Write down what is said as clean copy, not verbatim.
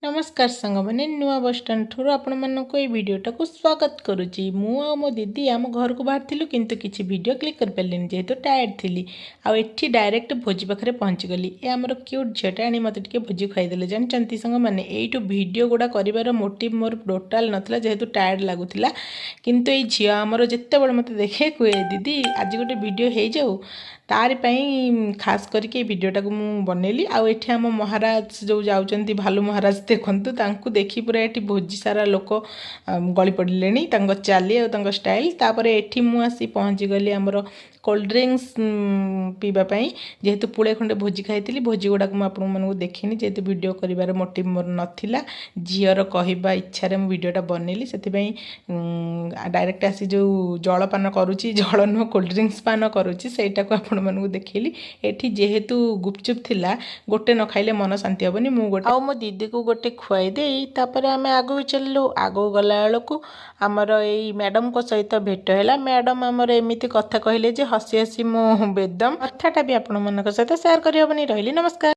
ନମସ୍କାର ସାଙ୍ଗମାନେ, ନୂଆ ବସଷ୍ଟାଣ୍ଡ ଠାରୁ ଆପଣମାନଙ୍କୁ ଏଇ ଭିଡ଼ିଓଟାକୁ ସ୍ୱାଗତ କରୁଛି। ମୁଁ ଆଉ ମୋ ଦିଦି ଆମ ଘରକୁ ବାହାରିଥିଲୁ, କିନ୍ତୁ କିଛି ଭିଡ଼ିଓ କ୍ଲିକ୍ କରିପାରିଲିନି, ଯେହେତୁ ଟାୟାର୍ଡ଼ ଥିଲି। ଆଉ ଏଠି ଡାଇରେକ୍ଟ ଭୋଜି ପାଖରେ ପହଞ୍ଚିଗଲି। ଏ ଆମର କ୍ୟୁଟ୍ ଝିଅଟା ଆଣି ମୋତେ ଟିକେ ଭୋଜି ଖୁଆଇଦେଲେ। ଜାଣିଛନ୍ତି ସାଙ୍ଗମାନେ, ଏଇଠୁ ଭିଡ଼ିଓ ଗୁଡ଼ା କରିବାର ମୋଟିଭ୍ ମୋର ଟୋଟାଲ୍ ନଥିଲା, ଯେହେତୁ ଟାୟାର୍ଡ଼ ଲାଗୁଥିଲା। କିନ୍ତୁ ଏଇ ଝିଅ ଆମର ଯେତେବେଳେ ମୋତେ ଦେଖେ, କୁହେ, "ଦିଦି, ଆଜି ଗୋଟେ ଭିଡ଼ିଓ ହେଇଯାଉ।" ତାରି ପାଇଁ ଖାସ୍ କରିକି ଏଇ ଭିଡ଼ିଓଟାକୁ ମୁଁ ବନେଇଲି। ଆଉ ଏଠି ଆମ ମହାରାଜ ଯେଉଁ ଯାଉଛନ୍ତି, ଭାଲୁ ମହାରାଜ, ଦେଖନ୍ତୁ ତାଙ୍କୁ ଦେଖି ପୁରା ଏଠି ଭୋଜି ସାରା ଲୋକ ଗଳି ପଡ଼ିଲେଣି, ତାଙ୍କ ଚାଲି ଆଉ ତାଙ୍କ ଷ୍ଟାଇଲ୍। ତାପରେ ଏଠି ମୁଁ ଆସି ପହଞ୍ଚିଗଲି ଆମର କୋଲ୍ଡ ଡ୍ରିଙ୍କସ୍ ପିଇବା ପାଇଁ, ଯେହେତୁ ପୁଳେ ଖଣ୍ଡେ ଭୋଜି ଖାଇଥିଲି। ଭୋଜି ଗୁଡ଼ାକ ମୁଁ ଆପଣମାନଙ୍କୁ ଦେଖିନି, ଯେହେତୁ ଭିଡ଼ିଓ କରିବାର ମୋଟିଭ୍ ମୋର ନଥିଲା। ଝିଅର କହିବା ଇଚ୍ଛାରେ ମୁଁ ଭିଡ଼ିଓଟା ବନେଇଲି। ସେଥିପାଇଁ ଡାଇରେକ୍ଟ ଆସି ଯେଉଁ ଜଳପାନ କରୁଛି, ଜଳ ନୁହଁ, କୋଲ୍ଡ ଡ୍ରିଙ୍କସ୍ ପାନ କରୁଛି, ସେଇଟାକୁ ଆପଣମାନଙ୍କୁ ଦେଖେଇଲି। ଏଠି ଯେହେତୁ ଗୁପଚୁପ୍ ଥିଲା, ଗୋଟେ ନ ଖାଇଲେ ମନ ଶାନ୍ତି ହେବନି। ମୁଁ ଗୋଟେ ଆଉ ମୋ ଦିଦିକୁ ଗୋଟେ ଖୁଆଇ ଦେଇ ତାପରେ ଆମେ ଆଗକୁ ଚାଲିଲୁ। ଆଗକୁ ଗଲା ବେଳକୁ ଆମର ଏଇ ମ୍ୟାଡ଼ମଙ୍କ ସହିତ ଭେଟ ହେଲା। ମ୍ୟାଡ଼ମ ଆମର ଏମିତି କଥା କହିଲେ ଯେ ହସି ହସି ମୁଁ ବେଦମ। କଥାଟା ବି ଆପଣମାନଙ୍କ ସହିତ ସେୟାର କରିହେବନି। ରହିଲି, ନମସ୍କାର।